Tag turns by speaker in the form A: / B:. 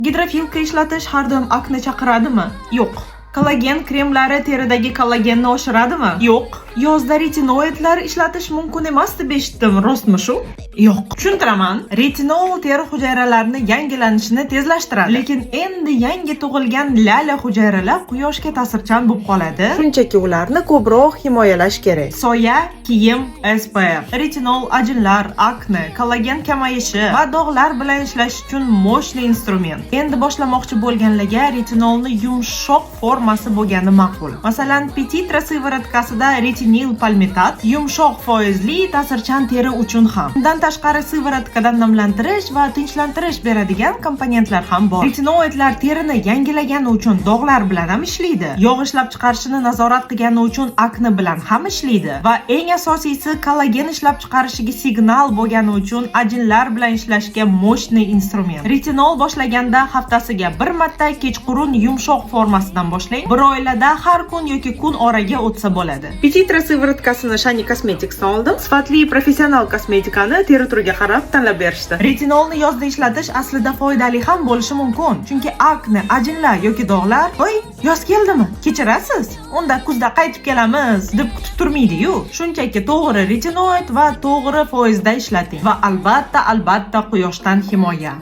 A: Гидрофилка ishlatish har doim akne chaqiradimi? Yo'q. Kollagen kremlari teridagi kollagenni oshiradimi? Yo'q. Yozda retinoidlar ishlatish mumkin emas deb eshitdim. Rostmi shu? Yo'q. Tushuntiraman. Retinol teri hujayralarini yangilanishini tezlashtiradi. Lekin endi yangi tug'ilgan lala hujayralar quyoshga ta'sirchan bo'lib qoladi.
B: Shunchaki ularni ko'proq himoyalash kerak.
A: Soya, kiyim, SPF. Retinol ajinlar, akne, kollagen kamayishi va dog'lar bilan ishlash uchun мощный instrument. Endi boshlamoqchi bo'lganlarga retinolni yumshoq formasi bo'lgani ma'qul. Masalan, Petitra сыворотка sida retinil palmitat yumshoq foizli, ta'sirchan teri uchun ham. Undan tashqari сыворотка dan namlantirish va tinchlantirish beradigan komponentlar ham bor. Retinoidlar terini yangilagani uchun dog'lar bilan ham ishlaydi. Yog' ishlab chiqarishini nazorat qilgani uchun akne bilan ham ishlaydi va eng asosiysi, kollagen ishlab chiqarishiga signal bo'lgani uchun ajinlar bilan ishlashga мощный instrument. Retinol boshlaganda haftasiga bir marta kechqurun yumshoq formasidan boshlang. Bir oylarda har kun yoki kun oraga o'tsa bo'ladi.
B: Petitra сыворотка sini Shani Cosmeticsdan oldim. Sifatli professional kosmetikani teri turiga qarab tanlab berishdi.
A: Retinolni yozda ishlatish aslida foydali ham bo'lishi mumkin. Chunki akne, ajinlar yoki dog'lar "Voy, yoz keldimi? Kechirasiz? Unda kuzda qaytib kelamiz" deb kutib turmaydi-yu. Shunchaki to'g'ri retinoid va to'g'ri foizda ishlating. Va albatta, albatta quyoshdan himoya.